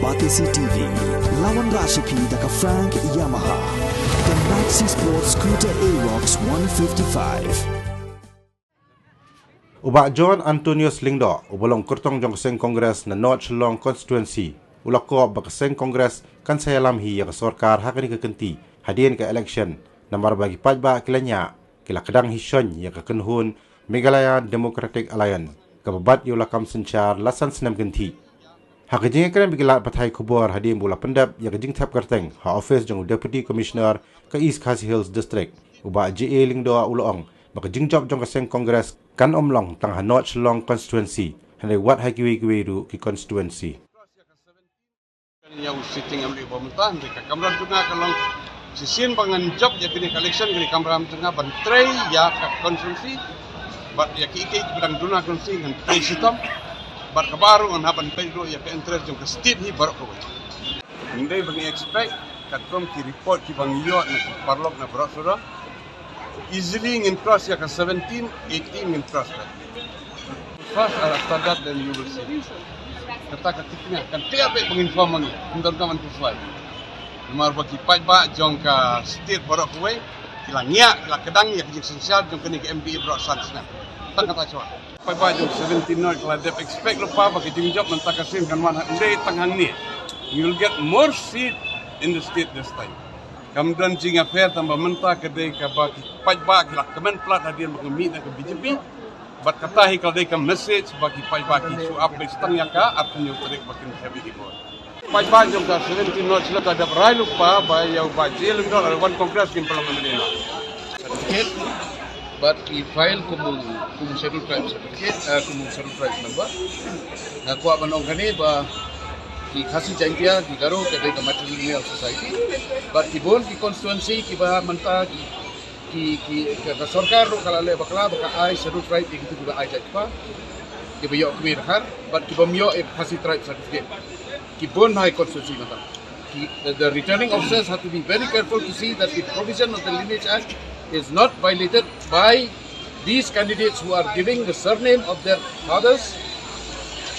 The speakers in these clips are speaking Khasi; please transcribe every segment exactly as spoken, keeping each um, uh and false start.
Batesi T V, lawan Rashipi da ka Frank Yamaha. The Maxi Sports Scooter Aerox one fifty-five. U Bah John Antonius Lyngdoh, uba long kyrtong jong ka seng Congress na North Shillong Constituency, u la kop ba ka seng Congress kan sa ïalam hi ïa ka sorkar ha kane ka kynti hadien ka election, namar ba ki paidbah ki la ñiah, ki la kdang hi shon ïa ka kynhun Meghalaya Democratic Alliance, kaba bat ïa u lakam synshar la san snem kynthih. Ha ka jingïakren bad ki lad pathai khubor hadien ba u la pyndep ïa ka jingthep kyrteng ha office jong u Deputy Commissioner ka East Khasi Hills District, u Bah J A Lyngdoh u la ong ba ka jingjop jong ka seng Congress kan ym long tang ha North Shillong Constituency, hynrei wat ha kiwei kiwei ruh ki constituency. Ïa u sitting M L A ba mynta, hynrei ka kamram jong nga ka long shisien ba ngan jop ïa kane ka election, kane ka kamram jong nga ban trei ïa ka constituency bad ïa kiei kiei kiba dang duna constituency ngan trei shitom. Bad kaba ar ruh ngan hap ban peit ruh ïa ka interest jong ka state hi baroh kawei. Ngi dei ba ngi expect katkum ki report kiba ngi ïoh na ki paralok na baroh sawdong, easily ngin cross ïa ka seventeen, eighteen ngin cross. First, and after that, then you will see. Kata ka thikna kan tiap bad ba ngin form ngi, ngin donkam ban pynshai. Namar ba ki paidbah jong ka state baroh kawei ki la ñiah, ki la kdang ïa ka jingsynshar jong kane ka M D A baroh san snem. Tang kata shuwa. Paidbah jong seventeen North ki la dep expect lypa ba ka jingjop mynta ka sien kan wan ha, ym dei tang hangne. You will get more seat in the state this time. Kam don jingïapher, tang ba mynta ka dei kaba ki paidbah ki la kmen palat hadien ba ka mih na ka B J P. Bad kata hi ka dei ka message ba ki paidbah ki shu ap beit tang ïa ka arphew hynñiew tarik ba kin thep ïa ki vote. Paidbah jong ka seventeen North Shillong ka dep rai lypa ba ïa u Bah J A Lyngdoh lane wan Congress kin pynlong M L A. Certificate, bad ki file kum u, kum u Scheduled Tribe certificate, eh, kum u Scheduled Tribe member. Nga kwah ban ong kane ba ki Khasi Jaiñtia, ki Garo, ka dei ka matrilineal society. Bad ki bun ki constituency kiba mynta ki, ki, ki, ka, ka sorkar ruh ka la leh bakla ba ka ai Scheduled Tribe ïa kito kiba ai jait kpa, kiba ïoh kmie dkhar, bad kibym ïoh ïa ka Khasi Tribe certificate. Ki bun ha ki constituency mynta. Ki, the, the returning officers have to be very careful to see that the provision of the Lineage Act is not violated by these candidates who are giving the surname of their fathers,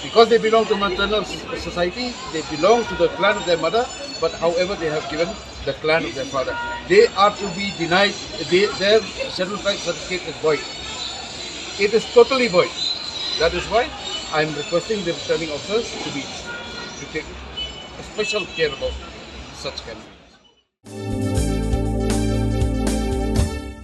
because they belong to maternal s-, society, they belong to the clan of their mother, but however they have given the clan of their father. They are to be denied, they, their Scheduled Tribe certificate is void. It is totally void. That is why I am requesting the returning officers to be, to take special care about such candidates.